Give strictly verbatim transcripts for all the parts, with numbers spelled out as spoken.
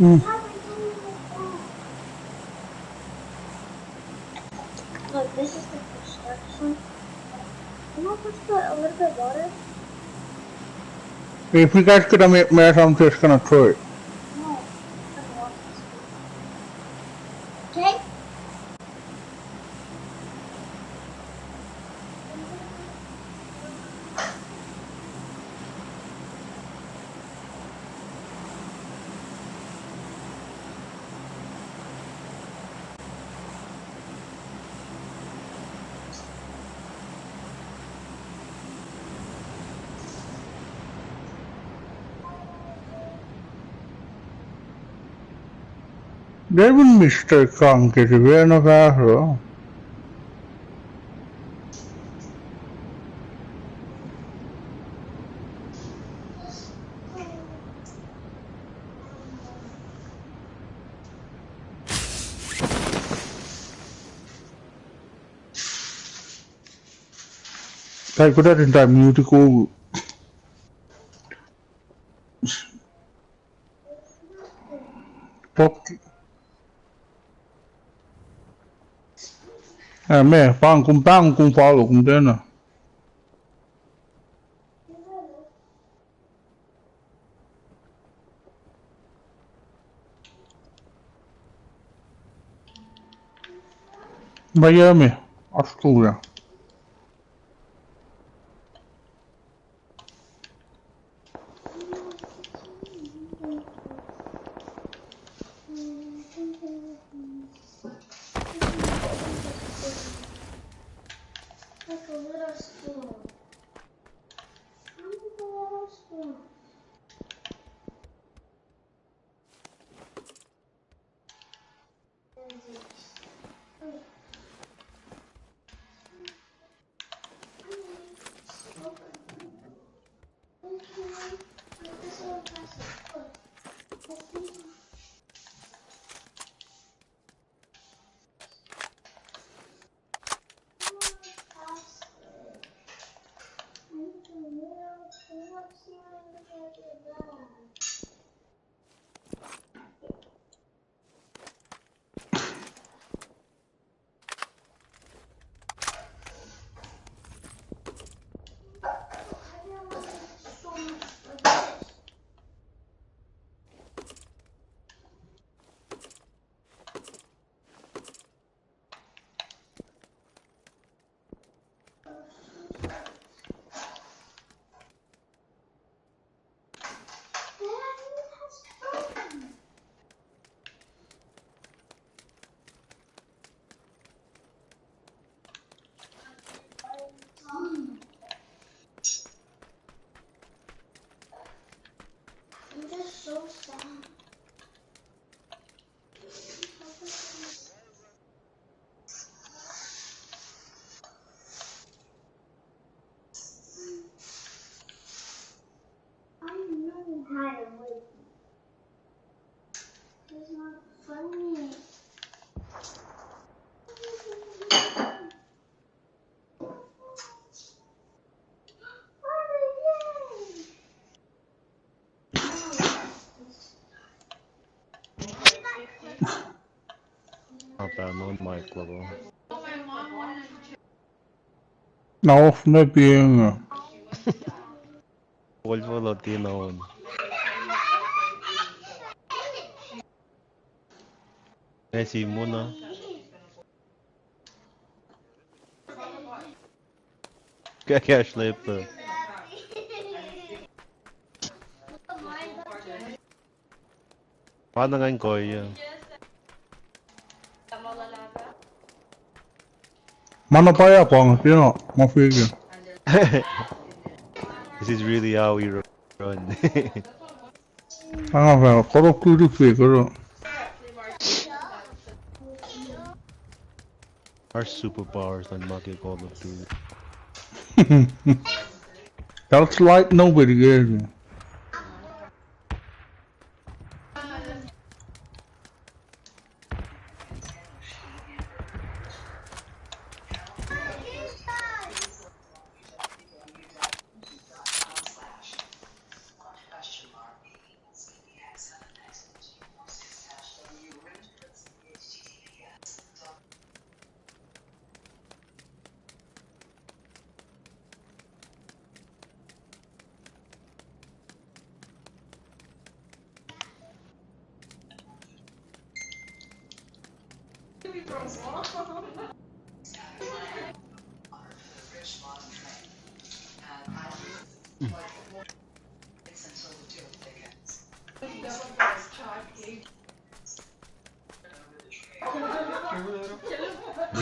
Mm. Look, this is the construction. You want to put a little bit of water? If you guys could, I mean, I'm just gonna throw it. No, I don't want this. Okay? Devil Mister Kang ke sifacna fahsruh. Kai kuda in time muti ko. Pop. Eh, me, pang kum, pang kum follow kum tena. Miami, Australia. Like a little spoon. A little spoon. I'm just so sad. I know how to wait. It's not funny. Not bad, no mic level. Na off na piacng. Volvo lo tina on. Esi muna. Kakash lepa. Pana ngan koya. Mana paya pang, you know, ma fiki. This is really how we run. Anga fa, Call of Duty fake, koro. Our superpowers on Monkey Call of Duty. That's like nobody gave me.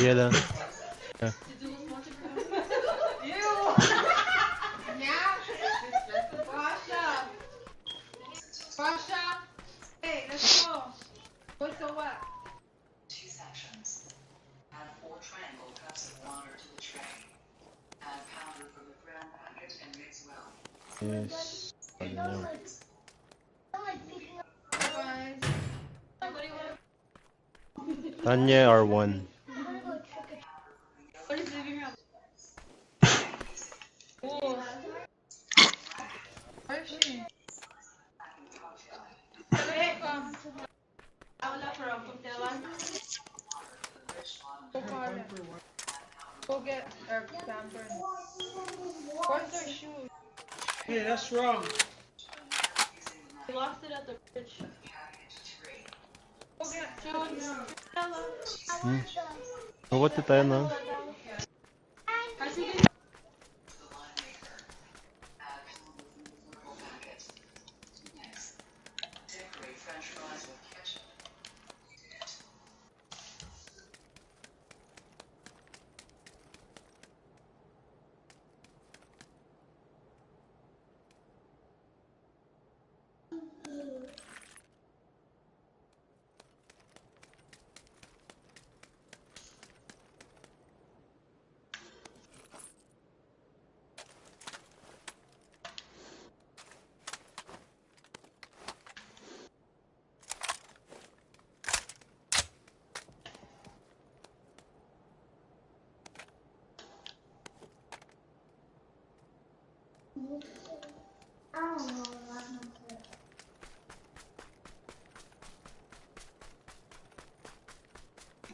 Yeah, da. Yeah. Pasha. Hey, let's go. What's the what? Two sections. Add four triangle cups of water to the tray. Add powder from the brown packet and mix well. Yes. I know. Tanya R one. Go get a pamper. Where's their shoes? Hey, that's wrong. He lost it at the bridge. Go get shoes. Hmm. Oh, what did I know?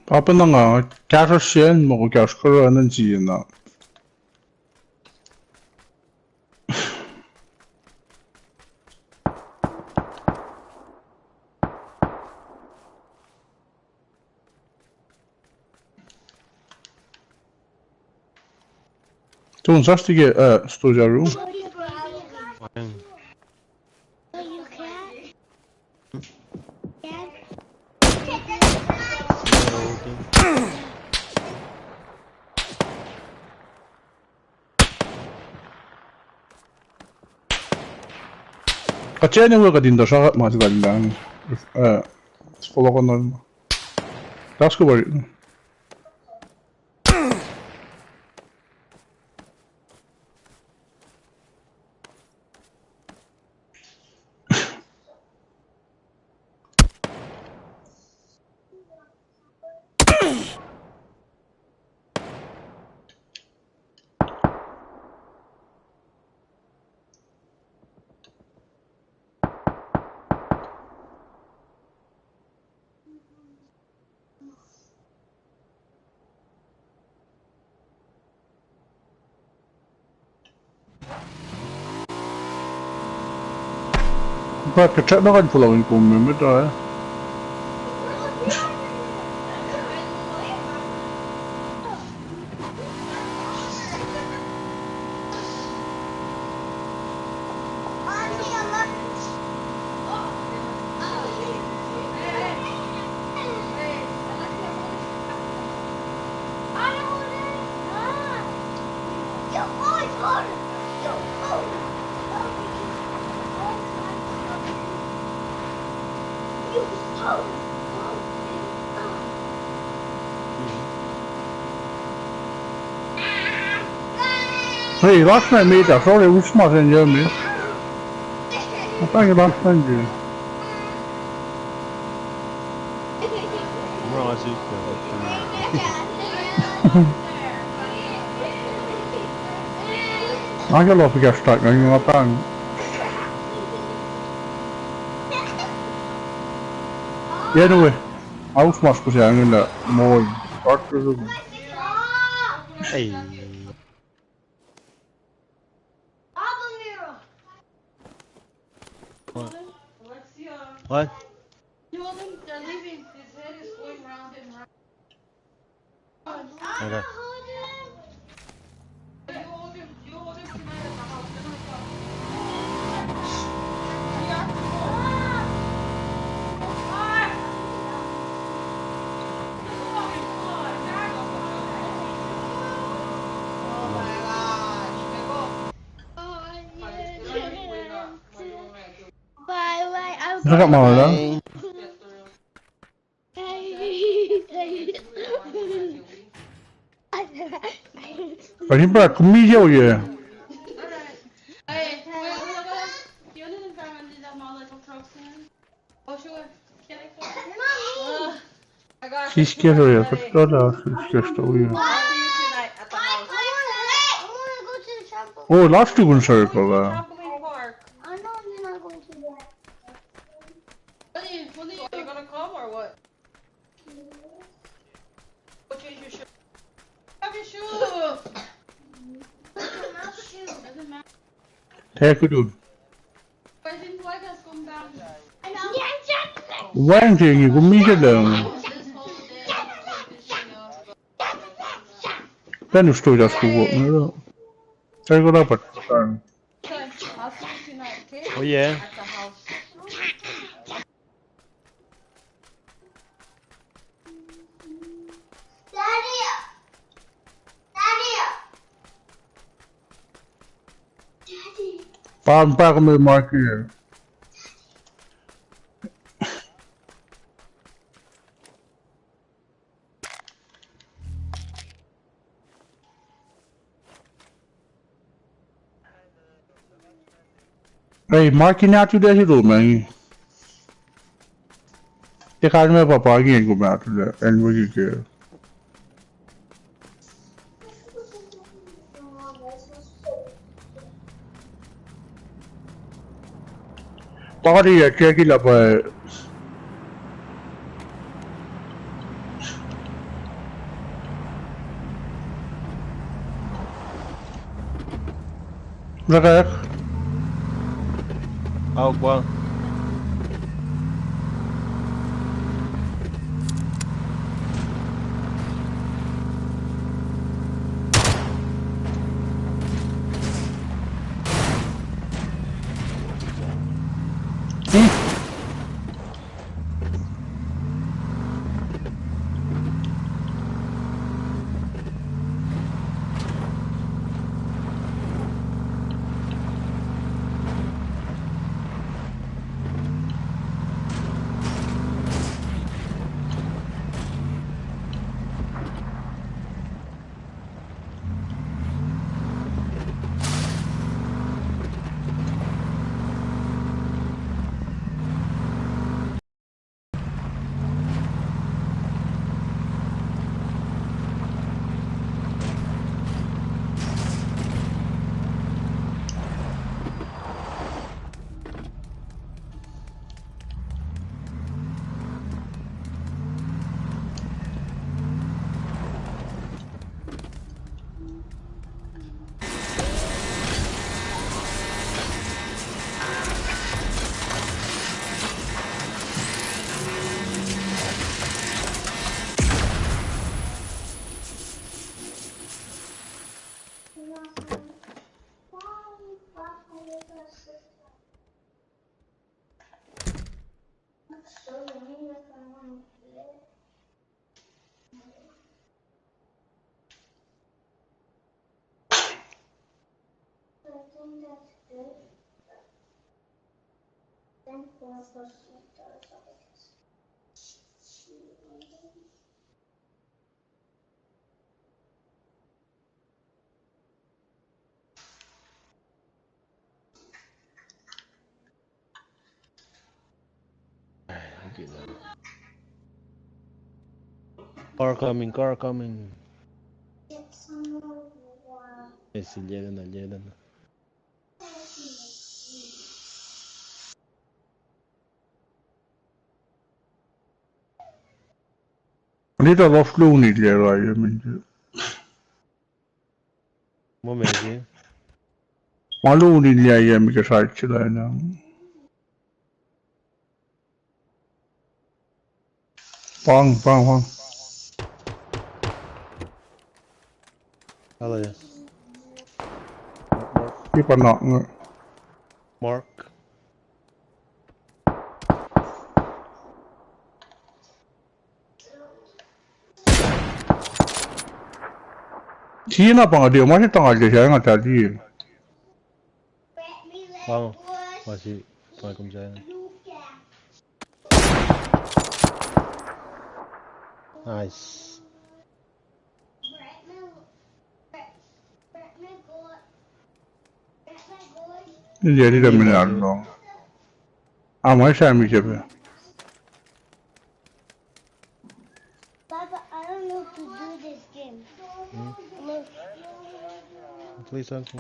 Papa na nga, kahsruh sacn, muh ko kahsruh kuhruh an sie na. Tun sasti ke, uh, studio room. Fine. Kuht anyway kuht in tuhsruhk ma se talan. Eh, skolokon on. Task force. Kuht kuht srackna kuh in fohlohk in kom me met ah. Hey, last night, mate, I saw the Usma and Jeremy. Apa ke last night je. Nga ke loh fihk ah start nga, nga pahng. Anyway, aus mas kose angen na mol. Hey. What? What? They're leaving. His head is going round and round. Okay. Bye bye. Look at Mama. Ani pa kumi jauh ye. Sis ke so ye, kuht kuh lah sis ke so ye. Oh, last two kun circle ah. Take it, dude. Wang thing, you go meet them. Then you stole that school. Take it up at the time. Oh, yeah. Pahng pac kom mark here. Ei, ma kihn atuh tuh se lom an. Tiac kalmac pa pa ingacn kom atuh tuh, acn wiki ke. Party ah, ke kila pa. Lakak. Auk pa. Car coming, car coming. Esi liyaclana, liyaclana. Nita lof luni liye raye minti. Mo mesi. Ma luni liye mika site sila na. Pang, pang, pang. Hallelujah. Mark, mark. Keep on knocking. Mark. Sina pa nga tiac ma se tangal tiac sa nga ta tiac. Wow. Ma si, ma kom sa. Nice. India, dita mena no. Ama sa mi sepe. Papa, I don't know to do this game. Hmm? Look. Play something.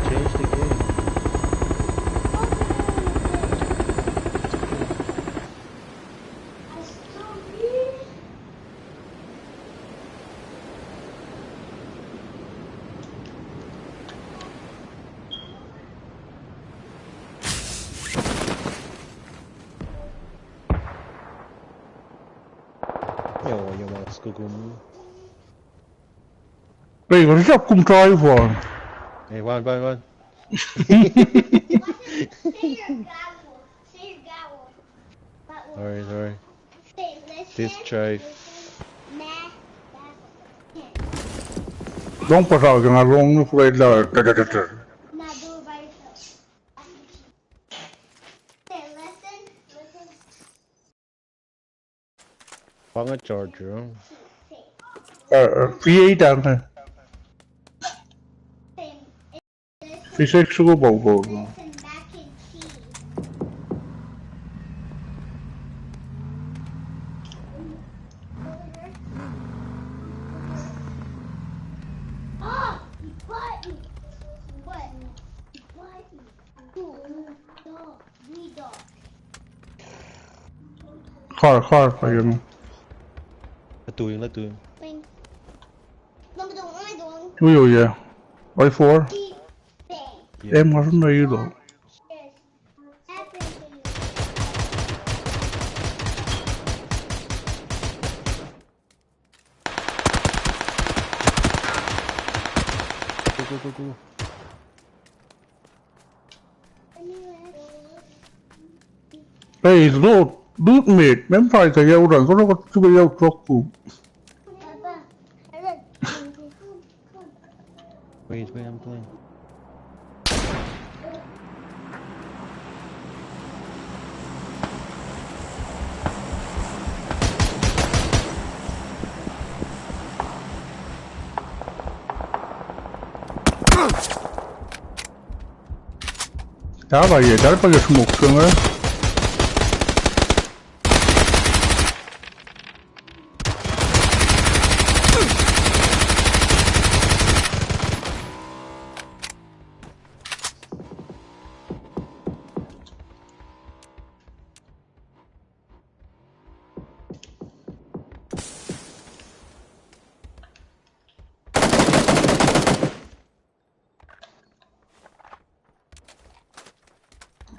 Change the game. Yo, yo, ma skukum. Hey, kuh sap kum drive on. Hey, one, one, one. Sorry, sorry. This drive. Long pasal ke nga long nu kuwait la. Pa inge charger, huh? Uh, uh, V eight an. V six ko pa ko. Car, car, ayun. Latuing, latuing. Ui, ui, yeah. Oi four. Yeah. Em, nga sun na ilo. Go, go, go, go. Hey, loot, loot mate. Mem fai ka yaw run. Kono ko tuke yaw trok ku. Wait, wait, I'm playing. Tala ye, tala pa ke smoke se inge.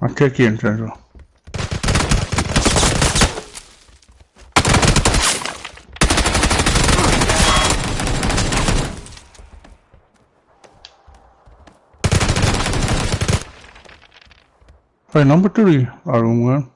I'll check in, Central. Hey, number three, arungan.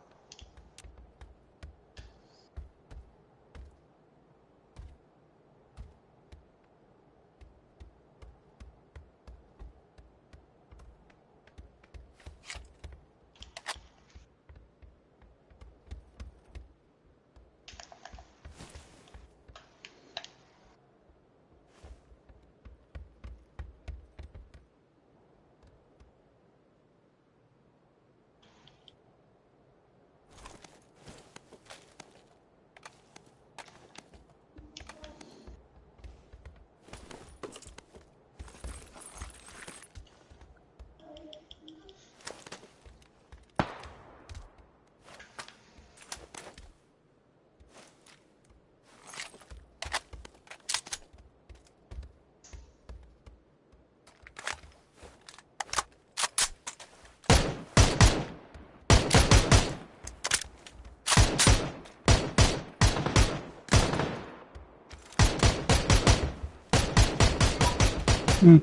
Hmm.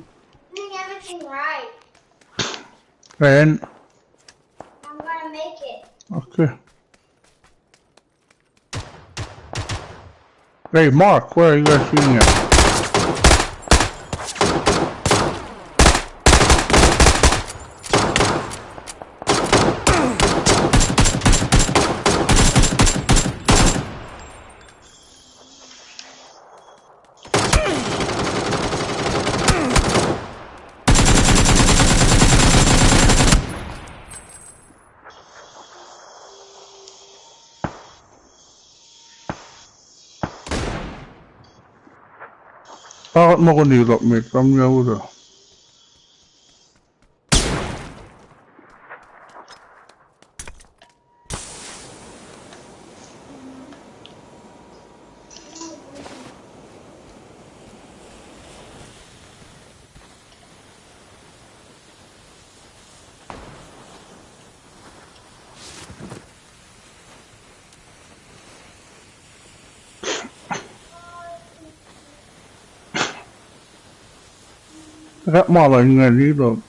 Doing everything right. And I'm gonna make it. Okay. Hey, Mark, where are you guys shooting at? Pakat ma kon ilok met, tam ya uta. Kuht ma luhn ingacn ilok.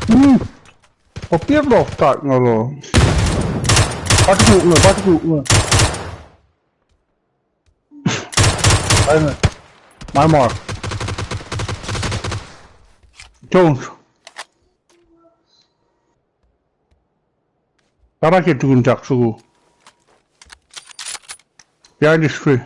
Hmm. Op, tiac loh tak nga loh. Patukuk nga, patukuk nga. Ai, my mark. Jones. Tara ke tukun tak suku. Behind this tree.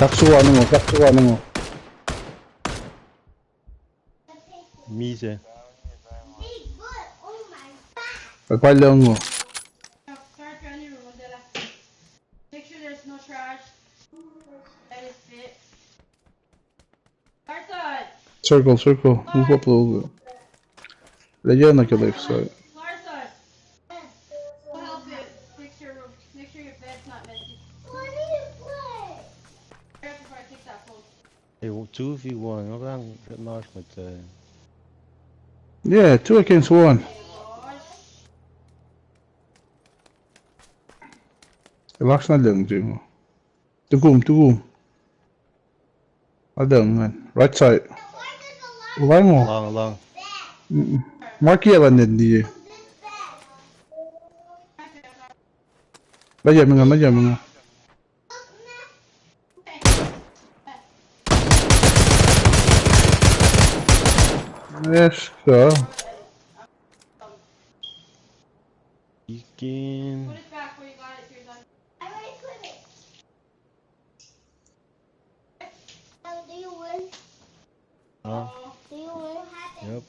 Sak suwa nungo, sak suwa nungo. Misac. Ac pwacye ngo. Make sure there's no trash. That is it. Circle, circle. Move up a little bit. Lejana ke left side. Larson, go help it. Fix your room. Make sure your bed's not messy. Hurry up before I take that phone. Hey, two v one. Nga lang marsh with the. Yeah, two against one. Hey, Lars. Laks na leng se ingo. Tukum, tukum. Adang ngan. Right side. Ulang o. Lang, lang. Mm-mm. Mark ye lan net niye. Laya minga, laya minga. Yes, sir. Ikin. Huh? Yep.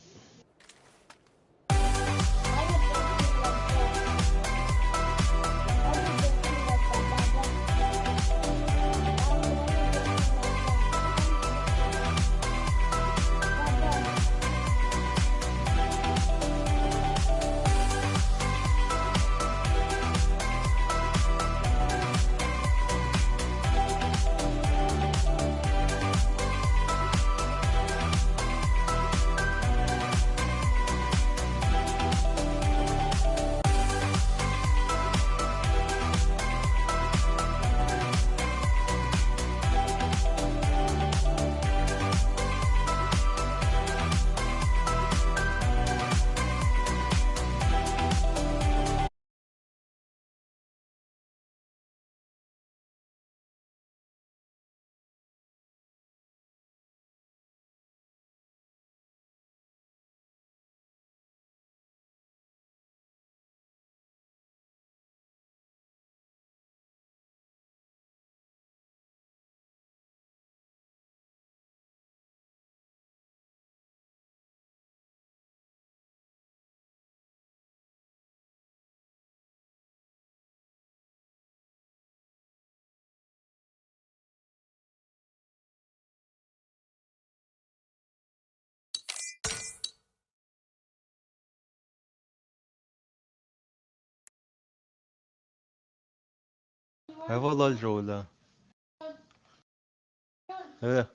Ewa lal rola. Eh.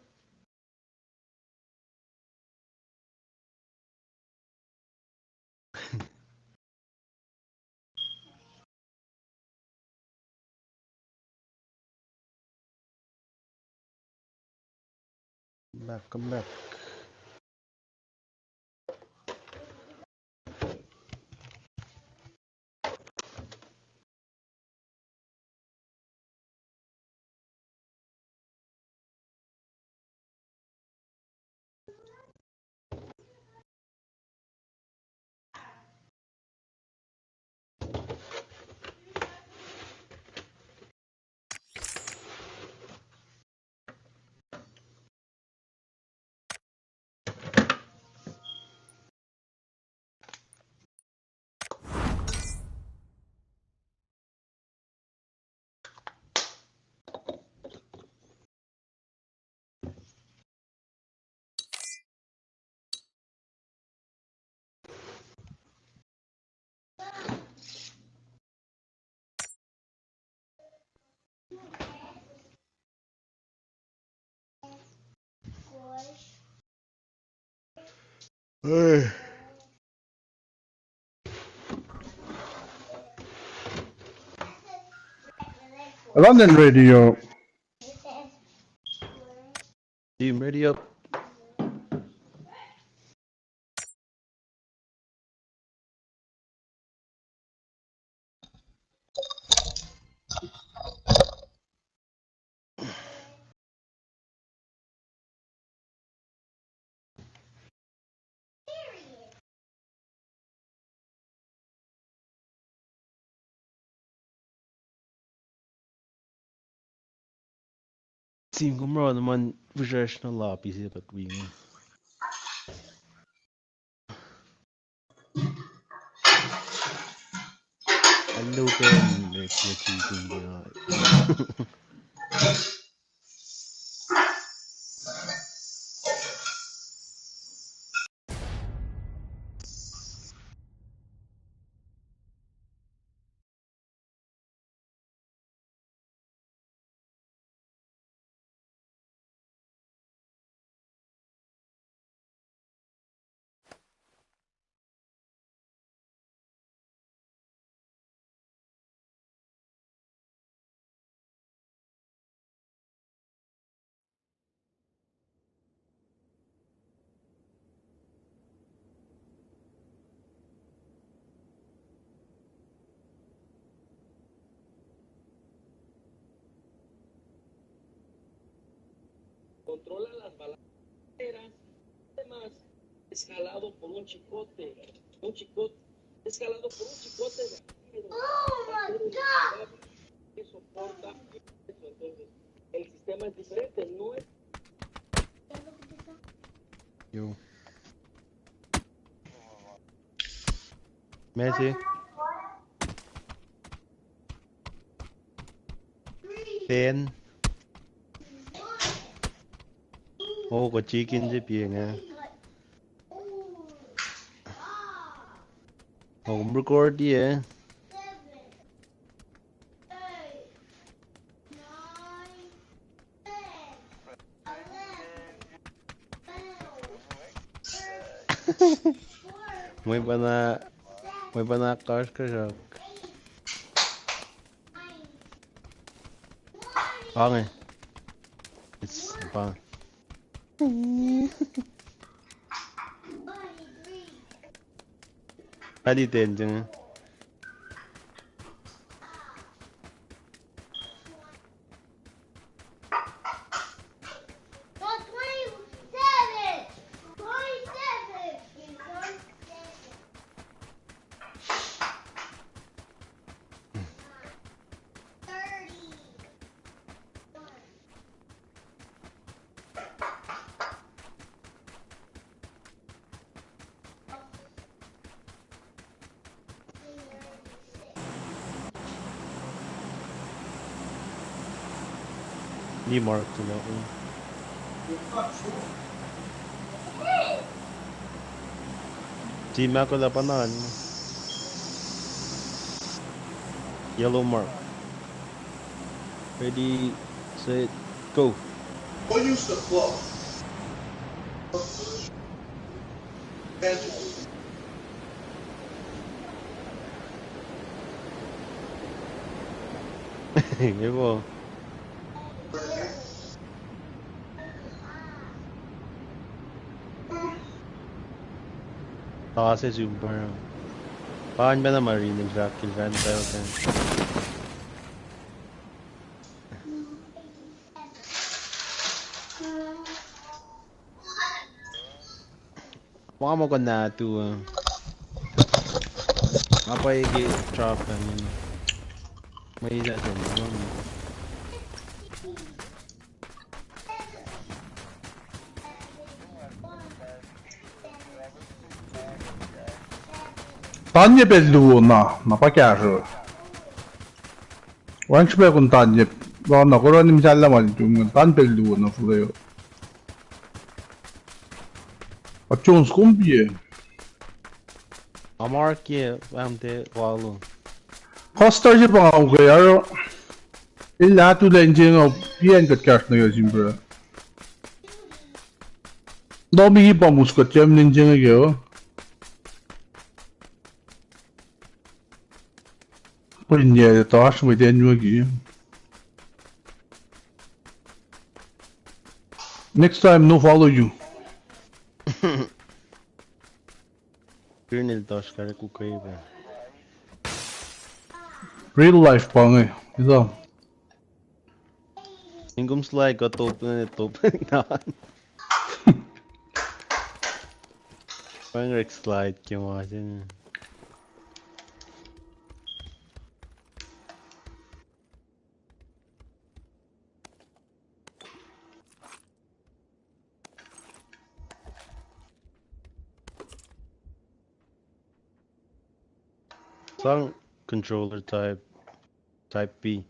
Come back, come back. London Radio. Team, ready up. Team, kom oruh na man fihsracsr na lobby se kuht wi inge. Hello, Ben. Let's get you in there. controla las balaceras, además, escalado por un chicote, un chicote, escalado por un chicote de acero. Oh my God! Que soporta eso. Entonces, el sistema es diferente, no es... Yo. Messi. Ten. Oh, ko chicken chip ye nga. Oh, record ye. Mwe pacna, mwe pacna kasrkuhsrak. Pange. It's pange. Adi ten jeng. Ni mark to that one. Team ako lapanan. Yellow mark. Ready, set, go. Go use the club. Evo. Tase super. Pan bena marine drag kill fan tayo kan. Mama ko na tu. Apa ege drop kan. Mai sa sa. Tanye pacl luo na, na pa kahsruh. Wang srihpac kun tanye, wa na koran im salla mal tum, tan pacl luo na fuleo. A Jones kom pie. Amark ye, am te walu. Hostage pa nga uke aro. Illa tu len jeng o, pien kat kahs na yo simpra. Domi pa mus kat jem len jeng o. Pwin ye toasr mwet en yuki. Next time, no follow you. Green el toasr kare kukai pa. Real life pa nge. Ito. Ingum slide ko top na top na. Pang rek slide ke ma se. Sang controller type, type B.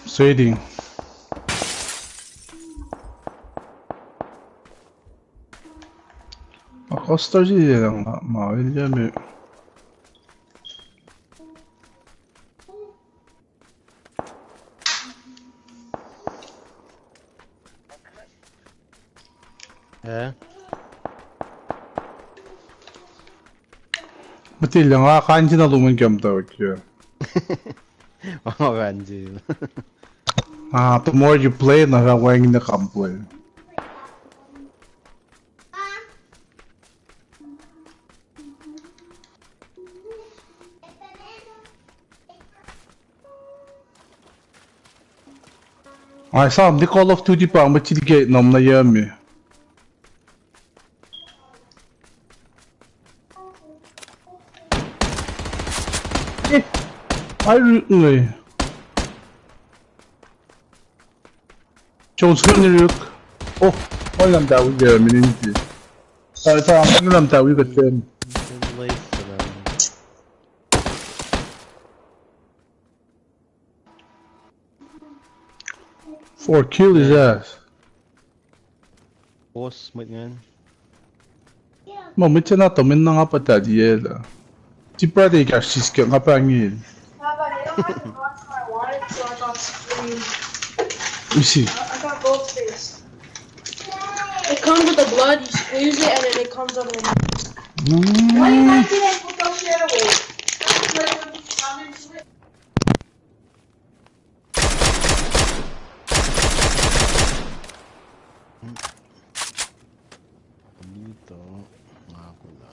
Setting. Akostar si lang ma, ma, ilya me. Eh? Matilda, nga kanji na lumen kiam tawik ya. Nga kanji. Ah, the more you play, na sa wang na kam play. Ac, Sam, the Call of Duty pa, mwet sili ke nom na yame. Eh, ai ruk nge. Jones, kani ruk. Oh, ai lam tawi ke minin ti. Ai, Sam, ai lam tawi ke ten. Four kill his ass. Boss, mwet ingacn. Ma mwet se na to, men na nga pa tadi ela. Tipra de ka sis ke nga pa ngin. Isi. It comes with the blood, you squeeze it, and then it comes out of the. Mm. Why you guys didn't put those shit away? Nito, nga kula.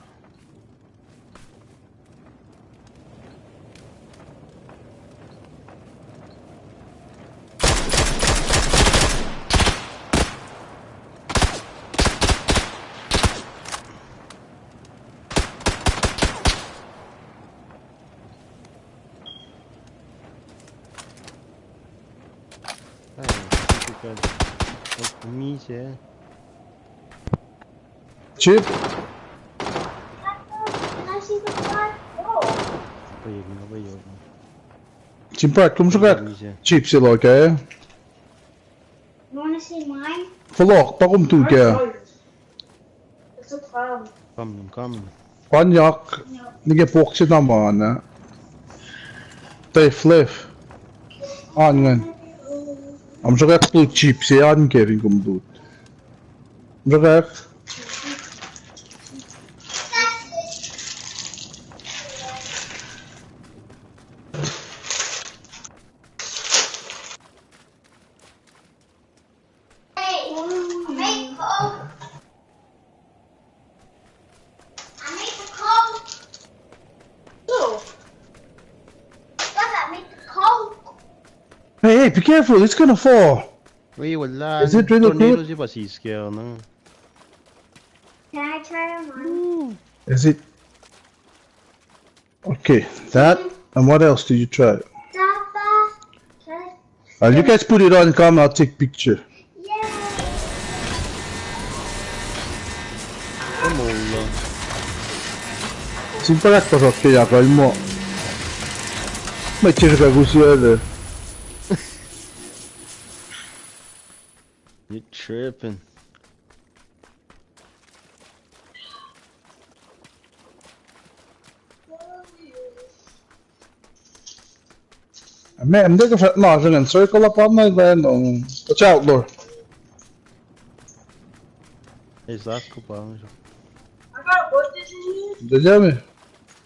Ai, sipikal. Miss, eh. Chip. Apa yun, apa yun. Chip, Brad, kom sukak. Miss, eh. Chip, silo ke. You wanna see mine? Fohlohk, pa kom tu ke. It's a clown. Come, come. Panyak, nike pok se na ma na. Tef lef. An ngan. Am sokak tu chip se an ke fin kom lut. Am sokak. Hey, hey, be careful, it's gonna fall. Wi, wala. Is it really good? Tornado se pa siskacl na. Can I try on mine? Is it? Okay, that, and what else do you try? Java. Can I Uh, you guys put it on, come, I'll take picture. Yeah. Come on, uh. Simple as possible, ke ya kalmo. Ma chir ka gusi ada. You tripping. Ma'am, they can, no, they can circle up on my land. Um, watch out, Lord. Hey, last couple hours. Did you hear me?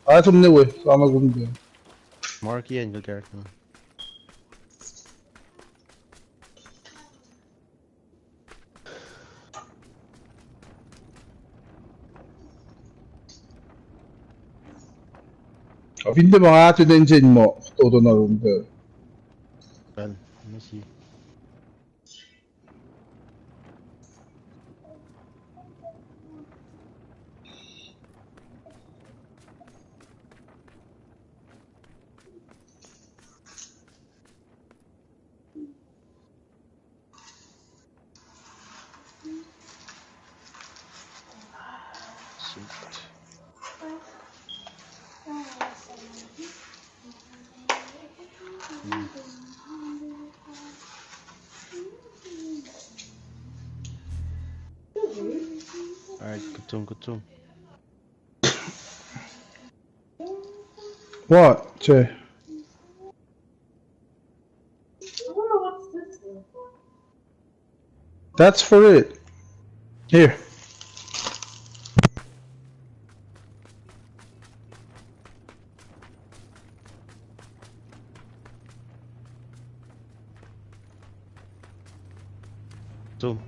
I told him the way, so I'm not gonna do it. Mark, yeah, and your character. Fin tiac ma nga atun engine muh, toto na rum ke. Well, let me see. All right, kutung, kutung. What? Che. That's for it. Here. So.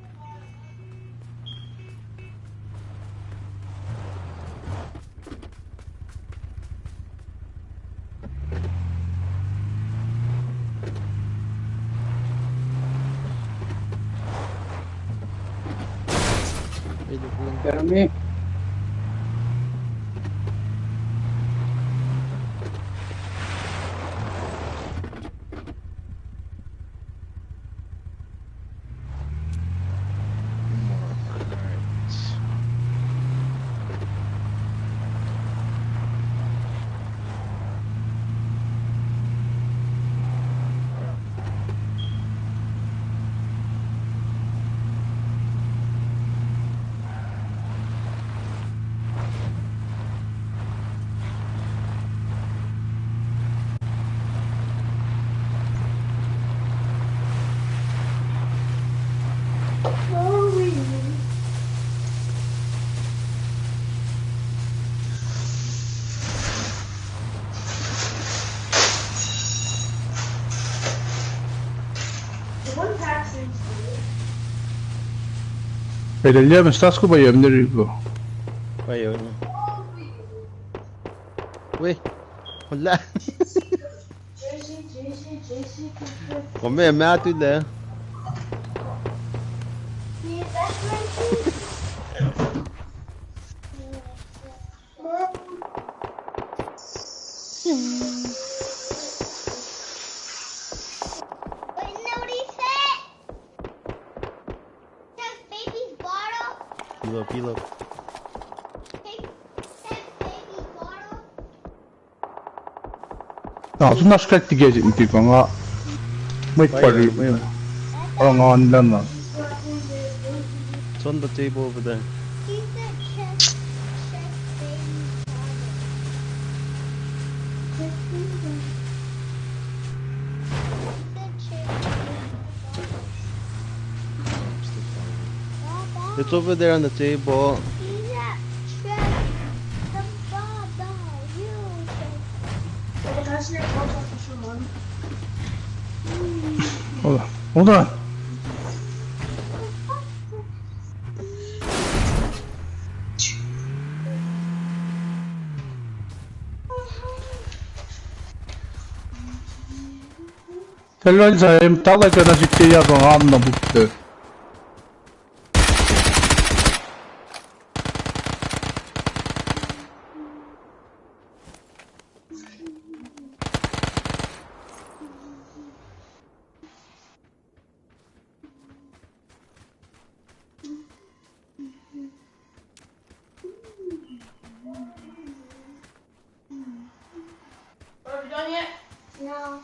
Enemy. Pele liye mstas ku pa yem neri ko. Pa yem. Weh. Hola. Kom ma tu le. Wait, no, what he said? Just baby's bottle. Pillow, pillow. Take, take baby's bottle. Na, sun na srkak tigac in tipa nga. Mwet pari. Where, where? Arangan lana. It's on the table over there. It's over there on the table. Hold on. Hold on. Tell me, sa em talaka na sitte ya pa ngam na butte. Are we done yet? No.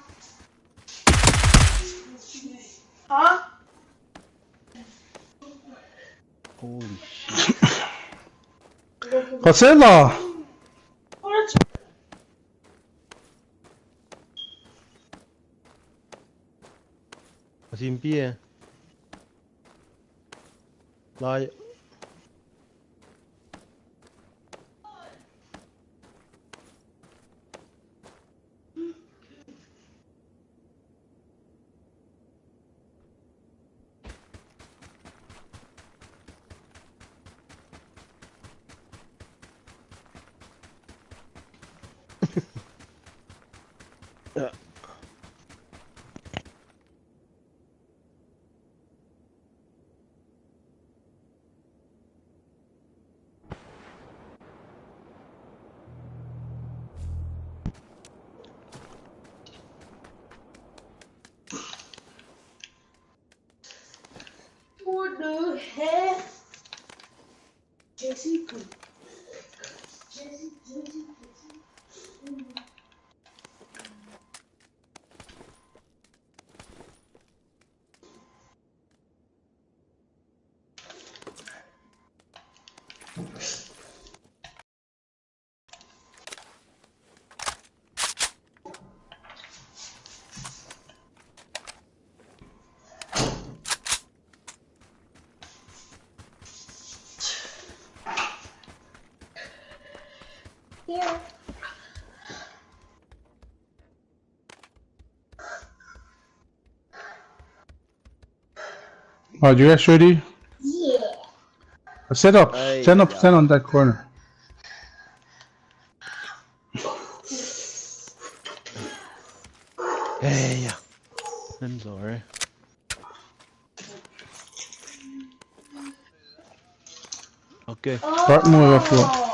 Huh? Holy shit. Godzilla! Asimpi eh. Lai. What the heck? Jessica. Jessica, Jessica, Jessica. Yeah. Are you guys ready? Yeah. Set up. Hey, stand up, yeah. Stand on that corner. Hey, yeah. I'm sorry. Okay. Start mwe rough.